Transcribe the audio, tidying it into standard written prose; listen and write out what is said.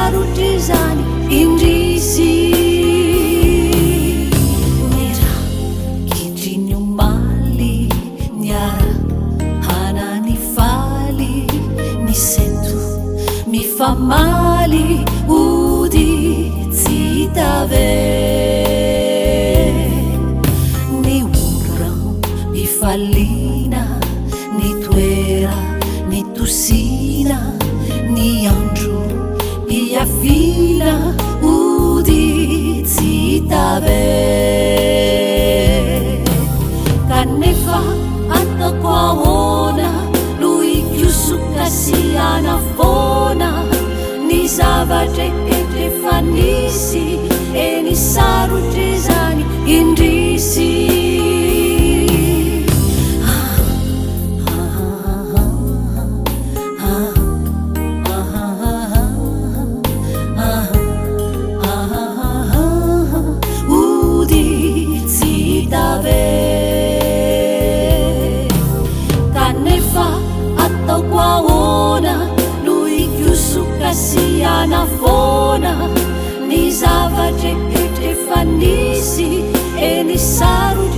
sarotra izany indrisy. Ny rakitry ny omaly niarahana nifaly, ny sento mifamaly ody tsy hita ve? Ny oram-pifaliana, ny toera-nitosiana, ny androm-pihafiana ody tsy hita ve? Kanefa ataoko ahoana no hikosoka sy hanafoana ny zava-drehetra efa nisy, eny sarotra izany indrisy. Ody tsy hita ve? Kanefa ataoko ahoana no hikosoka sy hanafoana ny zava-drehetra efa nisy, eny sarotra.